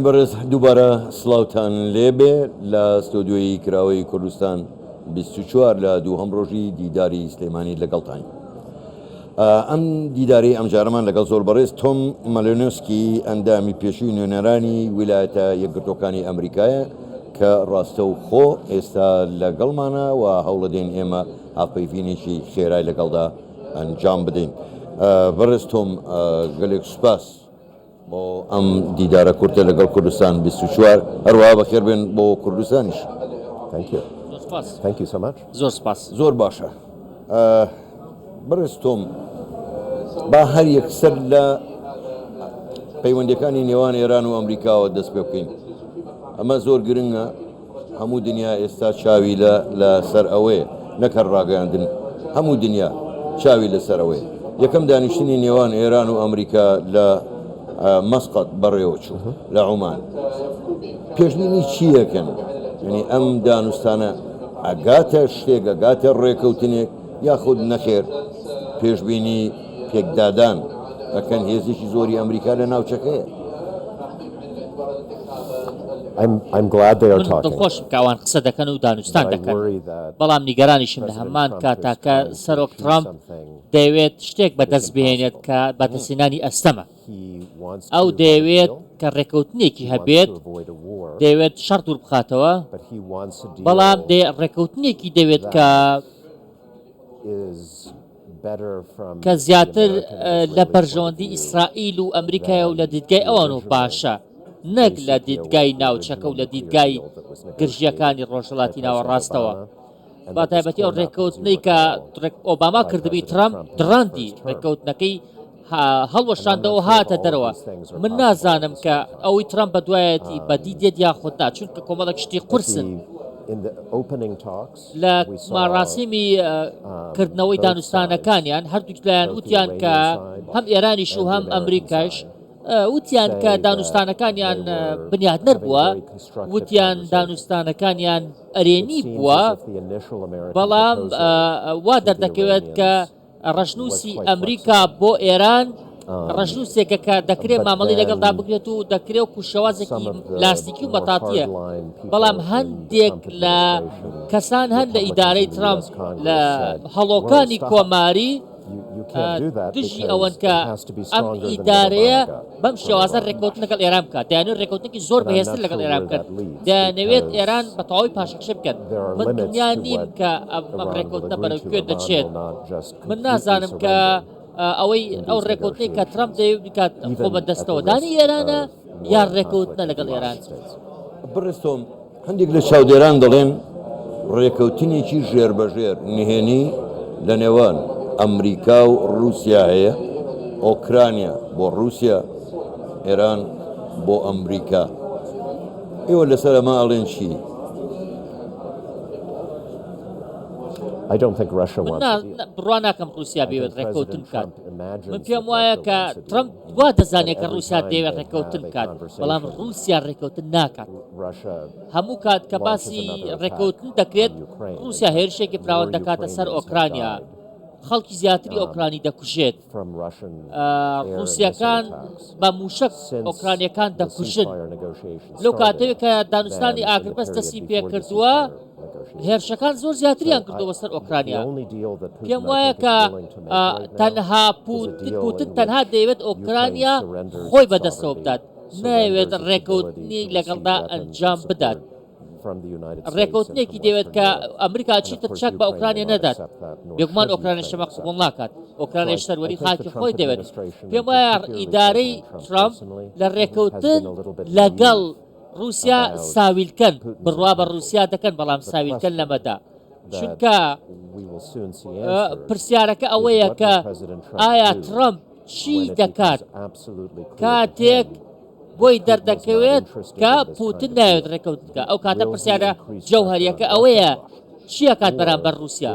بەڕێز دووبارە سڵاوتان لێبێ لە ستۆدیۆی کراوەی کوردستان 24 لە دووهەم ڕۆژی دیداری سلێمانی لەگەڵتاین. ئەم دیدارەی ئەمجارەمان لەگەڵ زۆر بەڕێز تۆم مەلێنۆسکی ئەندامی پێشووی نوێنەرانی ویلایەتە یەکگرتووەکانی ئەمریکایە کە ڕاستەوخۆ ئێستا لەگەڵمانە و هەوڵەدەین ئێمە هاوپەیڤینێکی خێرای لەگەڵدا ئەنجام بدەین. بەڕێز تۆم گەلێک سوپاس بۆ ئەم دیدارە کورتە لەگەڵ کوردستان 24 هەروەها بەخێر بێن بۆ کوردستانیش. Thank you. زۆر سپاس. Thank you so much. زۆر سپاس. زۆر باشە بەڕێز تۆم با هەر یەکسەر لە پەیوەندیەکانی نێوان ئێران و ئەمریکاوە دەست پێ بکەین ئەمە زۆر گرنگە هەموو دنیا ئێستا چاوی لە لە سەر ئەوەیە نەک هەر ڕاگەیاندن هەموو دنیا چاوی لەسەر ئەوەیە یەکەم دانیشتنی نێوان ئێران و ئەمریکا لە مەسقەت بەڕێوە چوو لە عومان پێشبینی چی ئەکەن یعنی ئەم دانوستانە ئەگاتە شتێک ئەگاتە ڕێکەوتنێک یاخود نەخێر پێشبینی پێکدادان ئەکەن هێزێکی زۆری ئەمریکا لە ناوچەکەیە. I'm glad they are من talking. دڵخۆشم کە ئەوان قسە دەکەن و دانوستان But I دەکەن، worry that بەڵام نیگەرانیشم لە President هەمان Trump کاتا is کە trying to سەرۆک achieve ترامپ something دەیەوێت شتێک that is بەدەست بهێنێت impossible. کە بەدەستهێنانی ئەستەمە. He wants ئەو to have a دەیەوێت deal. کە ڕێککەوتنێکی He wants هەبێت، to avoid a war. دەیەوێت شەڕ دوور بخاتەوە، But he wants a بەڵام deal دەی ڕێککەوتنێکی دەوێت کە that is better from کە the زیاتر American and لە Israeli point of بەرژەوەندی view ئیسرائیل و ئەمریکایە و لە than دیدگای the ئەوانەوە original باشە نەک لە JCPOA, دیدگای the ناوچەکە و original لە nuclear دیدگای deal that was negotiated گرژییەکانی by ڕۆژهەڵاتی President ناوەڕاستەوە. Obama and بە that was تایبەتی ئەو torn up, as you ڕێککەوتنەی کە recall, ڕێک ئۆباما by کردبووی President ترەمپ Trump in his دڕاندی first term. ڕێککەوتنەکەی And I'm not هەڵوەشاندەوە sure if هاتە all of دەرەوە. these things are من possible at نازانم the کە same time. ئەوەی ترەمپ بەدوایەتی بەدی Um, دێت یاخود نا، چونکە کۆمەڵێک شتی at قورسن. the, in the opening talks, لە we saw مەراسیمی um, کردنەوەی both sides, دانوستانەکانیان هەردووک لایەن both the وتیان کە Iranian side هەم ئێرانیش و and the هەم American ئەمریکایش side, وتیان کە say that دانوستانەکانیان they were بنیادنەر having بووە، very constructive وتیان conversations. دانوستانەکانیان It ئەرێنی seems بووە، as if the initial American بەڵام proposal وا to the دەردەکەوێت کە Iranians ڕەشنووسی ئەمریکا بۆ ئێران ڕەشنووسێکە کە دەکرێت مامەڵەی لەگەڵدا بکرێت و دەکرێت وەکو شێوازێکی لاستیکی و مەتاتییە، بەڵام هەندێک لە کەسان هەن لە ئیدارەی ترەمپ لە هەڵۆکانی کۆماری دژی ئەوەن کە ئەم ئیدارەیە بەم شێوازە ڕێککەوتن لەگەڵ ئێران بکات، دەیانەوێت ڕێککەوتنێکی زۆر بەهێزتر لەگەڵ ئێران بکەن، دەیانەوێت ئێران بە تەواوی پاشەکشە بکەن، من دڵنیا نیم کە ئەم ڕێککەوتنە بەرەو کوێ دەچێت، من نازانم کە ئەوەی ئەو ڕێککەوتنەی کە ترەمپ دەیەوێت بیکات خۆ بەدەستەوەدانی ئێرانە یان ڕێککەوتنە لەگەڵ ئێران. بەڕێز تۆم، هەندێک لە چاودێران دەڵێن ڕێکەوتنێکی ژێربەژێر نهێنی لە نێوان ئەمریکا و ڕووسیا هەیە، ئۆکرانیا بۆ ڕووسیا، ئێران بۆ ئەمریکا. ئێوە لەسەر ئەمە ئەڵێن چی؟ من بڕوا ناکەم ڕووسیا بێوێت ڕێککەوتن بکات. من پێم وایە کە ترەمپ وا دەزانێت کە ڕووسیا دەیەوێت ڕێککەوتن بکات، بەڵام ڕووسیا ڕێککەوتن ناکات. هەموو کات کە باسی ڕێککەوتن دەکرێت، ڕووسیا هێرشێکی فراوان دەکاتە سەر ئۆکرانیا، خەڵکی زیاتری ئۆکرانی دەکوژێت. ڕووسییەکان بە مووشەک ئۆکرانییەکان دەکوژن. لەو کاتەوەی کە دانوستانی ئاگربەست دەستی پێکردووە، هێرشەکان زۆر زیاتریان کردووە بۆ سەر ئۆکرانیا. پێم وایە کە تەنها پوتن تەنها دەیەوێت ئۆکرانیا خۆی بەدەستەوە بدات، نایەوێت ڕێکەوتنی لەگەڵدا ئەنجام بدات. ڕێکەوتنێکی دەوێت کە ئەمریکا چیتر چەک بە ئۆکرانیا نەدات. بێگومان ئۆکرانیش ئەمە قبوڵ ناکات. ئۆکرانیش سەروەری خاکی خۆی دەوێت. پێم وایە ئیدارەی ترەمپ لە ڕێکەوتن لەگەڵ ڕووسیا ساویلکەن، بڕوا بە ڕووسیا دەکەن، بەڵام ساویلکەن لەمەدا. چونکە پرسیارەکە ئەوەیە کە ئایا ترەمپ چی دەکات کاتێک بۆی دەردەکەوێت کە پوتن نایەوێت ڕێککەوتن بکات؟ ئەو کاتە پرسیارە جەوهەریەکە ئەوەیە چی ئەکات بەرامبەر ڕووسیا؟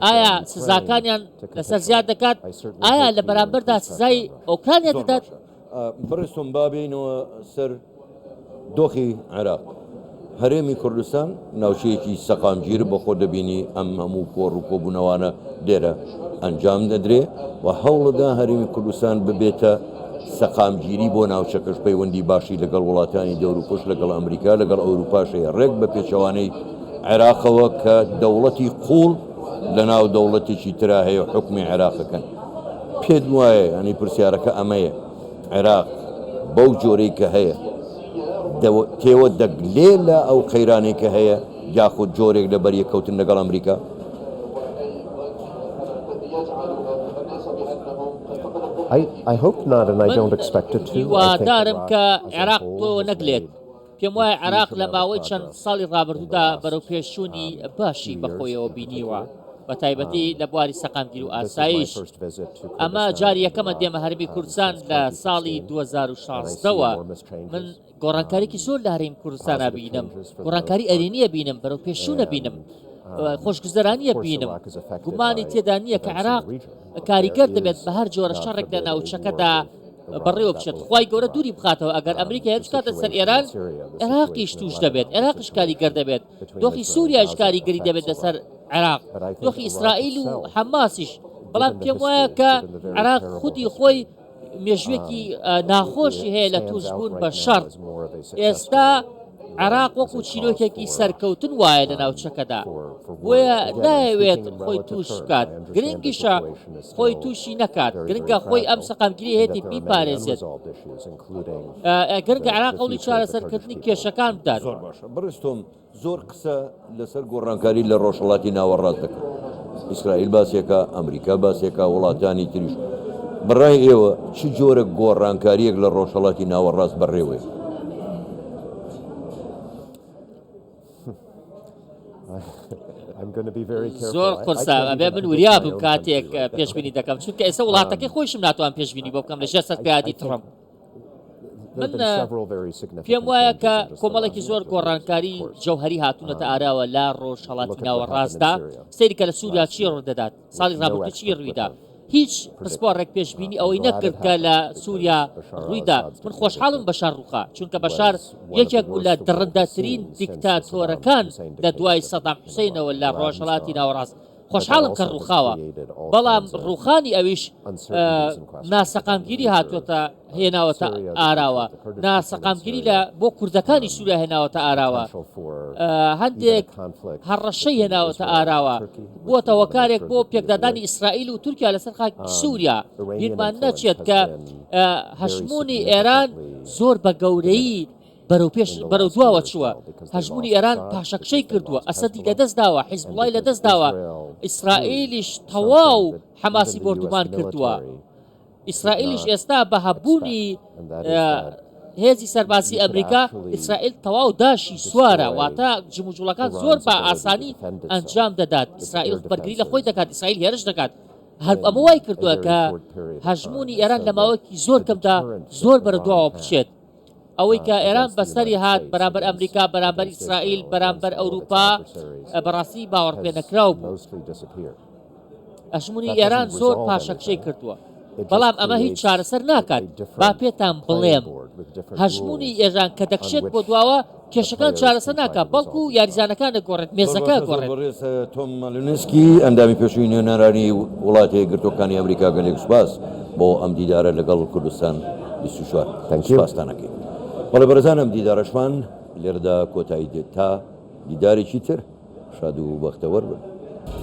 ئایا سزاکانیان لەسەر زیاد دەکات؟ ئایا لە بەرامبەردا سزای ئۆکرانیا دەدات؟ بەڕێز تۆم با بێینەوە سەر دۆخی عێراق. هەرێمی کوردستان ناوچەیەکی سەقامگیر بە خۆ دەبینی ئەم هەموو کۆڕ و کۆبوونەوانە لێرە ئەنجام دەدرێ و هەوڵدا هەرێمی کوردستان ببێتە. سەقامگیری بۆ ناوچەکەش پەیوەندی باشی لەگەڵ وڵاتانی دەوروپشت لەگەڵ ئەمریکا لەگەڵ ئەوروپاش هەیە ڕێک بە پێچەوانەی عێراقەوە کە دەوڵەتی قوڵ لە ناو دەوڵەتێکی ترا هەیە و حوکمی عێراقەکەن. پێت وایە یانی پرسیارەکە ئەمەیە عێراق بەو جۆرەی کە هەیە تێوە دەگلێ لە ئەو قەیرانەی کە هەیە یاخود جۆرێک لە بەریەککەوتن لەگەڵ ئەمریکا؟ من هیوادارم کە عێراق تۆوە نەگلێت. پێم وایە عێراق لە ماوەی چەند ساڵی ڕابردوودا بەرەوپێشچوونی باشی بەخۆیەوە بینیوە، بەتایبەتی لە بواری سەقامگیر و ئاسایش. ئەمە جاری یەکەمە دێمە هەرێمی کوردستان لە ساڵی 2016ەوە. من گۆڕانکاریی زۆر لە هەرێمی کوردستان ئەبینم، گۆڕانکاری ئەرێنی ئەبینم، بەرەوپێشچوون ئەبینم، خۆشگوزەرانی ئەبینم. گومانی تێدا نییە کە عێراق کاریگەر دەبێت بە هەر جۆرە شەڕێک لە ناوچەکەدا بەڕێوە بچێت خوای گەورە دووری بخاتەوە ئەگەر ئەمریکا هێرش بکاتە سەر ئێران عێراقیش توش دەبێت عێراقیش کاریگەر دەبێت دۆخی سووریاش کاریگەری دەبێت لەسەر عێراق دۆخی ئیسرائیل و حەماسیش بەڵام پێم وایە کە عێراق خودی خۆی مێژوێکی ناخۆشی هەیە لە توشبوون بە شەڕ ئێستا عێراق وەکو چیرۆکێکی سەرکەوتن وایە لە ناوچەکەدا، بۆیە نایەوێت خۆی تووش بکات، گرنگیشە خۆی تووشی نەکات، گرنگە خۆی ئەم سەقامگیری هەیەتی بیپارێزێت، گرنگە عێراق هەوڵی چارەسەرکردنی کێشەکان بدات. زۆر باشە بەڕێز تۆم، زۆر قسە لەسەر گۆڕانکاری لە ڕۆژهەڵاتی ناوەڕاست دەکەن، ئیسرائیل باسێکە، ئەمریکا باسێکە، وڵاتانی تریش. بەڕای ئێوە چ جۆرە گۆڕانکارییەک لە ڕۆژهەڵاتی ناوەڕاست بەڕێوەیە؟ زۆر قورسە ئەبێ من وریا بم کاتێک پێشبینی دەکەم چونکە ئێستا وڵاتەکەی خۆیشم ناتوان پێشبینی بۆ بکەم لەژێر سەرپیادی تڕەمپ. من پێم وایە کە کۆمەڵێکی زۆر گۆڕانکاری جەوهری هاتوونەتە ئاراوە لە ڕۆژهەڵاتی ناوەڕاستدا سەیری کە لە سووریا چی ڕوودەدات ساڵی ڕابردوو چی ڕوویدا هیچ پسپۆڕێک پێشبینی ئەوەی نەکرد کە لە سووریا ڕوویدا من خۆشحاڵم بەشار ڕووخا چونکە بەشار یەکێک بوو لە دڕندەترین دیکتاتۆرەکان لە دوای سەدام حوسینەوە لە ڕۆژهەڵاتی ناوەڕاست خۆشحاڵم کە ڕووخاوە، بەڵام ڕووخانی ئەویش ناسەقامگیری هاتووەتە هێناوەتە ئاراوە، ناسەقامگیری لە بۆ کوردەکانی سووریا هێناوەتە ئاراوە، هەندێک هەڕەشەی هێناوەتە ئاراوە، بووەتە هۆکارێک بۆ پێکدادانی ئیسرائیل و تورکیا لەسەر خاکی سووریا. بیرمان نەچێت کە هەژموونی ئێران زۆر بە گەورەیی بەرەو پێش بەرەو دواوە چووە، هەژموونی ئێران پاشەکشەی کردووە، ئەسەدی لەدەست داوە، حیزبوڵای لەدەست داوە، ئیسرائیلیش تەواو حەماسی بۆردومان کردووە. ئیسرائیلیش ئێستا بە هەبوونی هێزی سەربازی ئەمریکا، ئیسرائیل تەواو داشی سوارە، واتە جموجوڵەکان زۆر بە ئاسانی ئەنجام دەدات، ئیسرائیل بەرگری لە خۆی دەکات، ئیسرائیل هێرش دەکات. هەر ئەمە وای کردووە کە هەژموونی ئێران لە ماوەیەکی زۆر کەمدا زۆر بەرەو دواوە بچێت. ئەوەی کە ئێران بەسەری هات بەرامبەر ئەمریکا، بەرامبەر ئیسرائیل، بەرامبەر ئەوروپا بەڕاستی باوەڕپێنەکراو بوو. ئەژموونی ئێران زۆر پاشەکشەی کردووە. بەڵام ئەمە هیچ چارەسەر ناکات. با پێتان بڵێم هەژموونی ئێران کە دەکشێت بۆ دواوە، کێشەکان چارەسەر ناکات، بەڵکو یاریزانەکان دەگۆڕێت، مێزەکە ئەگۆڕێت. بەڕێز تۆم مالینۆسکی، ئەندامی پێشووی نوێنەرانی وڵاتە یەکگرتووەکانی ئەمریکا، گەلێک سوپاس بۆ ئەم دیدارە لەگەڵ کوردستان 24. سوپاستان ئەکەین. بەڵێ بەڕێزان ئەم دیدارەشمان لێرەدا کۆتایی دێت تا دیدارێکی تر شاد و بەختەوەر بن.